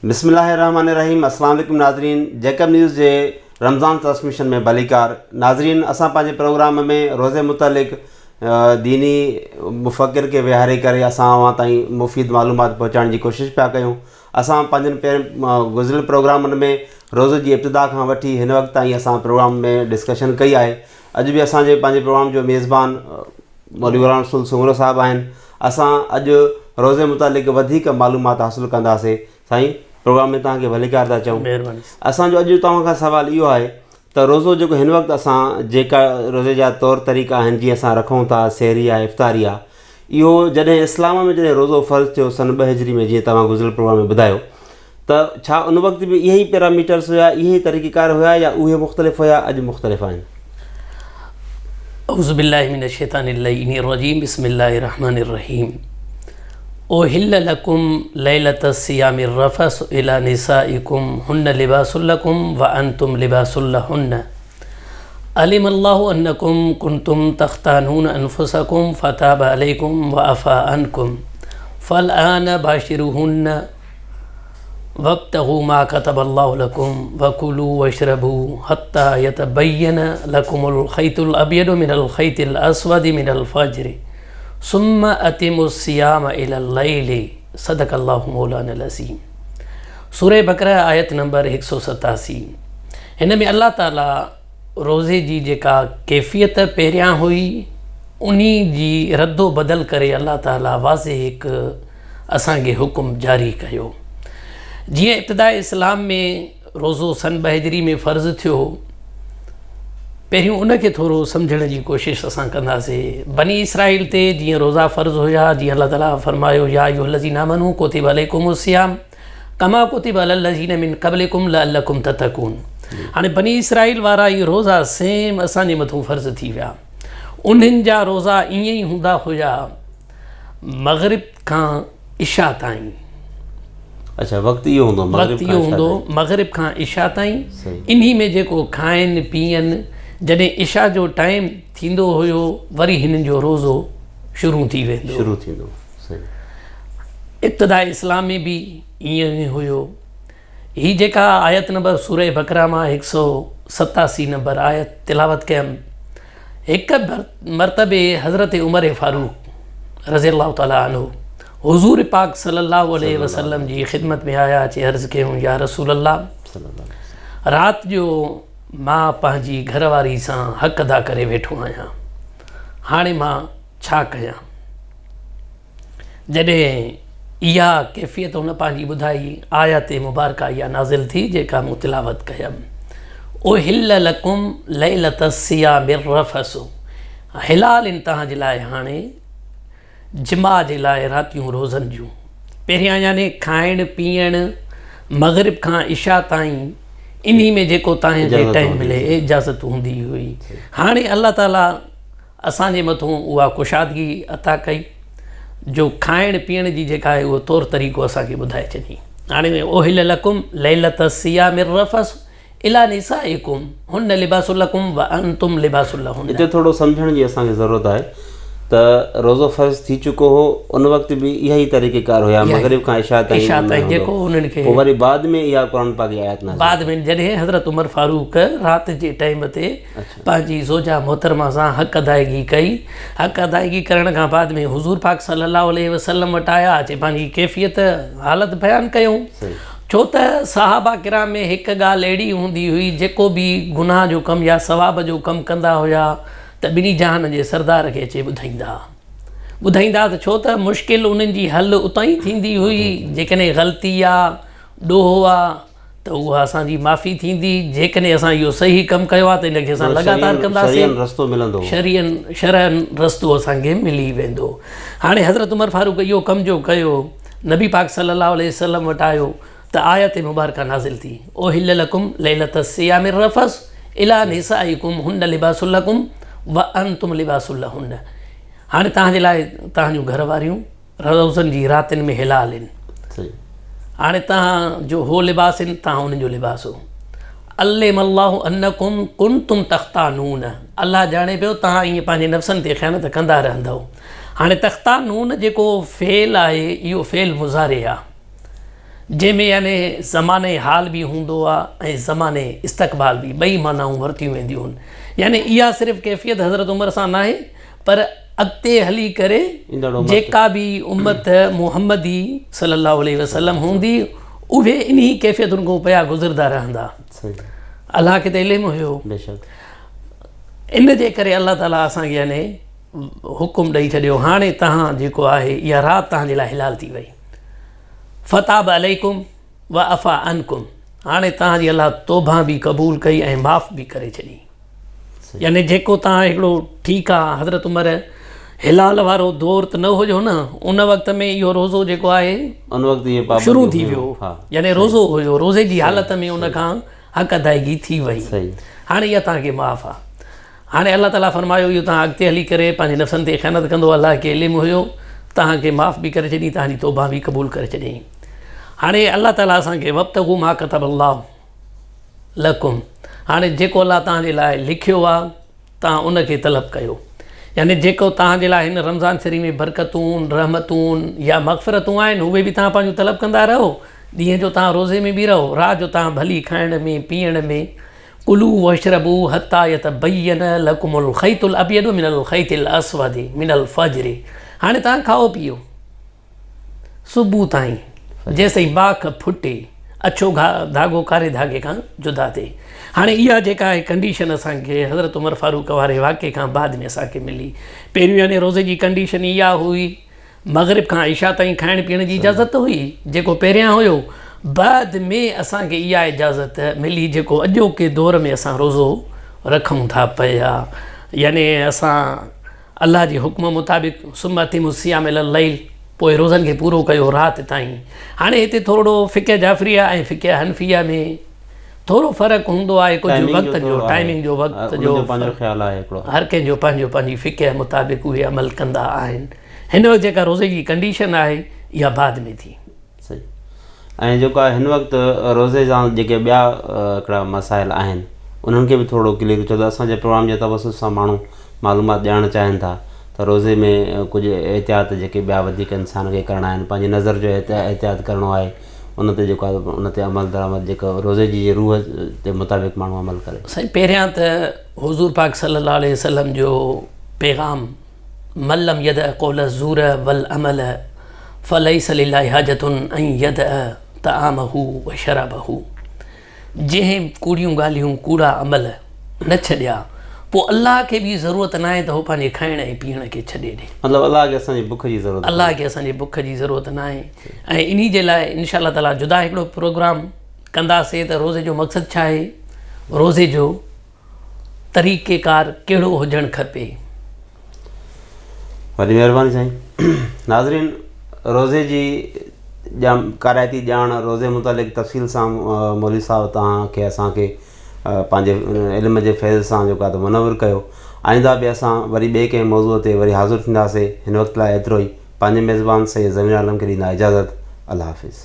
بسم الله الرحمن الرحيم السلام عليڪم ناظرين جيڪب نيوز جي رمضان ٽرانسميشن ۾ ڀليڪار ناظرين اسان پنهنجي پروگرام ۾ روزي متعلق ديني مفڪر کي ويهاري ڪري اسان اوهان تائين مفيد معلومات پهچائڻ جي ڪوشش پيا ڪيون اسان پنهنجن پهرين گذريل پروگرامن ۾ روزي جي ابتدا کان وٺي هن وقت تائين اسان پروگرام ۾ ڊسڪشن ڪئي آهي اڄ به اسان جي پنهنجي پروگرام جو ميزبان مولوي غلام رسول سومرو صاحب آهن اسان اڄ روزي متعلق وڌيڪ معلومات حاصل ڪنداسين سائين پروگرام ۾ توهان کي ڀليڪار ٿا چئون مهرباني اسان جو اڄ توهان کان سوال اهو آهي ته روزو جيڪو هن وقت اسان جيڪا روزي جا طور طريقا آهن جيئن اسان رکون ٿا سحري آهي افطاري آهي اهو جڏهن اسلام ۾ جڏهن روزو فرض ٿيو سن ٻه هجري ۾ جيئن توهان گذريل پروگرام ۾ ٻڌايو ته ڇا ان وقت به اهي ئي پيراميٽرس هيا اهي ئي طريقيڪار هيا يا اهي مختلف هيا اڄ مختلف آهن؟ اعوذ بالله من الشيطان اللعين الرجيم بسم الله الرحمن الرحيم احل لكم ليلة الصيام الرفث الى نسائكم هن لباس لكم وانتم لباس لهن علم الله انڪم ڪنتم تختانون انفسڪم فتاب عليڪم وعفا عنڪم فالآن باشروهن وابتغوا ما كتب الله لكم وكلوا واشربوا حتى يتبين لكم الخيط الابيض من الخيط الاسود من الفجر ثم اتموا الصيام الى الليل صدق الله مولانا العظيم سوره بقره آيت نمبر 187 هن ۾ الله تعالي روزي جي جيڪا ڪيفيت پهريان هئي انهي جي رد و بدل ڪري الله تعالي واضح هڪ اسان کي حڪم جاري ڪيو. جيئن ابتداء اسلام ۾ روزو سن ٻه هجري ۾ فرض ٿيو، پهريون ان کي ٿورو سمجهڻ جي ڪوشش اسان ڪنداسي. بني اسرائيل تي جيئن روزا فرض هيا، جيئن الله تعالي فرمايو يا ايها الذين آمنوا ڪتب عليڪم الصيام ڪما ڪتب علي الذين من قبلڪم لعلڪم تتقون. هاڻي بني اسرائيل وارا اهي روزا سيم اسان جي مٿون فرض ٿي ويا. انهن جا روزا ائين ئي هوندا هيا. مغرب کان عشاء تائين. اڇا وقت اهو هوندو مغرب کان عشاء تائين. مغرب کان عشاء تائين انهي ۾ جيڪو کائن پيئن جڏهن عشاء جو ٽائيم ٿيندو هيو وري هنن جو روزو شروع ٿي ويندو شروع ٿيندو صحيح. ابتداء اسلام ۾ به ائين ئي هيو. هي جيڪا آيت نمبر سوره بقره مان هڪ سو 87 نمبر آيت تلاوت ڪيم هڪ مرتبي حضرت عمر فاروق رضي الله تعالٰي عنه حضور پاڪ صلي الله عليه وسلم جي خدمت ۾ آيا اچي عرض ڪيون يا رسول الله رات جو مان پنهنجي گهر واري سان حق ادا ڪري ويٺو آهيان هاڻي مان ڇا ڪيان؟ جڏهن اها ڪيفيت هن پنهنجي ٻڌائي، آيت مبارڪه اها نازل ٿي جيڪا مون تلاوت ڪيم، احل لڪم ليلة الصيام الرفث، حلال آهن توهان جي لاء هاڻي جماع جي لاء راتيون روزن جون. پهريان يعني کائڻ پيئڻ مغرب کان عشاء تائين انهي ۾ جيڪو توهان کي ٽائيم ملي اجازت هوندي هئي. هاڻي الله تعالي اسان جي مٿون اها ڪشادگي عطا ڪئي جو کائڻ پيئڻ جي جيڪا آهي اهو طور طريقو اسان کي ٻڌائي ڇڏي. هاڻي احل لڪم ليلة الصيام الرفث الي نسائڪم هن لباس لڪم وانتم لباس لهن. اتي ٿورو سمجهڻ جي اسان کي ضرورت آهي ته روزو فرض ٿي چڪو هو ان وقت به اها ئي طريقه ڪار هيا مغرب کان عشاء تائين عشاء تائين جيڪو انهن کي پوء وري بعد ۾ اها قرآن پاڪ جي آيت نازل بعد ۾ جڏهن حضرت عمر فاروق رات جي ٽائيم تي پنهنجي زوجه محترمه سان حق ادائگي ڪئي. حق ادائگي ڪرڻ کان بعد ۾ حضور پاڪ صلي الله عليه وسلم وٽ آيا، اچي پنهنجي ڪيفيت، حالت بيان ڪيائون. ڇو ته صحابه ڪرام ۾ هڪ ڳالهه اهڙي هوندي هئي، جيڪو به گناهه جو ڪم يا ثواب جو ڪم ڪندا هيا ته ٻنهي جهانن جي سردار کي اچي ٻڌائيندا. ٻڌائيندا ته ڇو ته مشڪل انهن جي حل اتان ئي ٿيندي هئي، جيڪڏهن غلطي آ، ڏوهه آ، ته اها اسان جي معافي ٿيندي، جيڪڏهن اسان اهو صحيح ڪم ڪيو آهي ته ان کي اسان لڳاتار ڪنداسين، شرعاً رستو ملندو. شرعاً شرعاً رستو اسان کي ملي ويندو. هاڻي حضرت عمر فاروق اهو ڪم جو ڪيو، نبي پاڪ صلي الله عليه وسلم وٽ آيو ته آيت مبارڪه نازل ٿي، احل لڪم ليلة الصيام الرفث الي نسائڪم هن لباس لڪم وانتم لباس لهن هاڻي توهان جي لاء توهان جون گهر واريون روزن جي راتين ۾ حلال هن. هاڻي توهان جو هو لباس هن، توهان انهن جو لباس هو. علم الله انڪم ڪنتم تختانون الله ڄاڻي پيو توهان ائين پنهنجي نفسن تي خيانت ڪندا رهندؤ. هاڻي تختانون جيڪو فعل آهي اهو فعل مضارع آهي. جنهن ۾ يعني زماني حال به هوندو آ ۽ زماني استقبال به ٻئي معنائون ورتيون وينديون هن يعني اها صرف ڪيفيت حضرت عمر سان ناهي پر اڳتي هلي ڪري جيڪا به امت محمدي صلي الله عليه وسلم هوندي اهي انهي ڪيفيتن کان پيا گذرندا رهندا الله کي ته علم هيو ان جي ڪري الله تعالي اسان کي يعني حڪم ڏئي ڇڏيو هاڻي تهان جيڪو آهي اها رات تهان جي لاء حلال ٿي وئي فتاب عليڪم وعفا عنڪم هاڻي توهان جي الله توبه به قبول ڪئي ۽ معاف به ڪري ڇڏي يعني جيڪو توهان هڪڙو ٺيڪ آ حضرت عمر هلال وارو دور ته نه هيو نه ان وقت ۾ اهو روزو جيڪو آهي ان وقت اهي شروع ٿي ويو يعني روزو هيو روزي جي حالت ۾ ان کان حق ادائگي ٿي وئي هاڻي اها توهان کي معاف آ هاڻي الله تعاليٰ فرمايو، اهو توهان اڳتي هلي ڪري پنهنجي نفسن تي خيانت ڪندو، الله کي علم هيو، توهان کي معاف به ڪري ڇڏيائين، توهان جي توبه به قبول ڪري ڇڏيائين. هاڻي الله تعاليٰ اسان کي وابتغوا ما ڪتب الله لڪم هاڻي جيڪو الله توهان جي لاء لکيو آهي توهان ان کي طلب ڪيو يعني جيڪو توهان جي لاء هن رمضان شريف ۾ برڪتون، رحمتون يا مغفرتون آهن اهي به توهان پنهنجون طلب ڪندا رهو، ڏينهن جو توهان روزي ۾ به رهو، رات جو توهان ڀلي کائڻ ۾ پيئڻ ۾ ڪلوا واشربوا حتي يتبين لڪم الخيط الابيض من الخيط الاسود من الفجر هاڻي توهان کائو پيئو صبح تائين جيستائين باک ڦٽي اڇو ڌاڳو ڪاري ڌاڳي کان جدا ٿئي هاڻي اها جيڪا آهي ڪنڊيشن اسان کي حضرت عمر فاروق واري واقعي کان بعد ۾ اسان کي ملي پهريون يعني روزي جي ڪنڊيشن اها هئي مغرب کان عشاء تائين کائڻ پيئڻ جي اجازت هئي، جيڪو پهريان هيو، بعد ۾ اسان کي اها اجازت ملي جيڪو اڄوڪي دور ۾ اسان روزو رکون ٿا پيا يعني اسان الله جي حڪم مطابق ثم اتموا الصيام الي الليل پوء روزن کي پورو ڪيو رات تائين هاڻي هتي ٿورڙو فقه جعفريه ۽ فقه حنفيه ۾ ٿورو فرق هوندو آهي ڪجهه وقت جو ٽائمنگ جو وقت جو هر ڪنهن جو پنهنجو پنهنجي فقه مطابق اهي عمل ڪندا آهن هن وقت جيڪا روزي جي ڪنڊيشن آهي اها بعد ۾ ٿي. صحيح ۽ جيڪو آهي هن وقت روزي جا جيڪي ٻيا هڪڙا مسائل آهن انهن کي به ٿورو ڪليئر ڇو ته اسان جي پروگرام جي توسط سان ماڻهو معلومات ڄاڻڻ چاهين ٿا ته روزي ۾ ڪجهه احتياط جيڪي ٻيا وڌيڪ انسان کي ڪرڻا آهن پنهنجي نظر جو احتياط ڪرڻو آهي ان تي جيڪو آهي ان تي عمل درآمد جيڪو روزي جي روح تي مطابق ماڻهو عمل ڪري. سائين پهريان ته حضور پاڪ صلي الله عليه وسلم جو پيغام من لم يدع قول الزور والعمل فليس لله حاجة ان يدع طعامه وشرابه جنهن ڪوڙيون ڳالهيون ڪوڙا عمل نه ڇڏيا پوء الله کي به ضرورت ناهي ته هو پنهنجي کائڻ ۽ پيئڻ کي ڇڏي ڏي. مطلب الله کي اسان جي بک جي ضرورت الله کي اسان جي بک جي ضرورت ناهي ۽ انهي جي لاء انشاء الله تعالي جدا هڪڙو پروگرام ڪنداسين ته روزي جو مقصد ڇا آهي روزي جو طريقيڪار ڪهڙو هجڻ کپي. وڏي مهرباني سائين ناظرين روزي جي ڪارائتي ڄاڻ روزي متعلق تفصيل سان مولوي صاحب توهان کي اسان کي پنهنجي علم جي فيض سان جيڪو آهي منور ڪيو آئنده به اسان وري ٻئي ڪنهن موضوع تي وري حاضر ٿينداسي هن وقت لاء ايترو ئي پنهنجي ميزبان سيد ضمير عالم کي ڏيندا اجازت الله حافظ.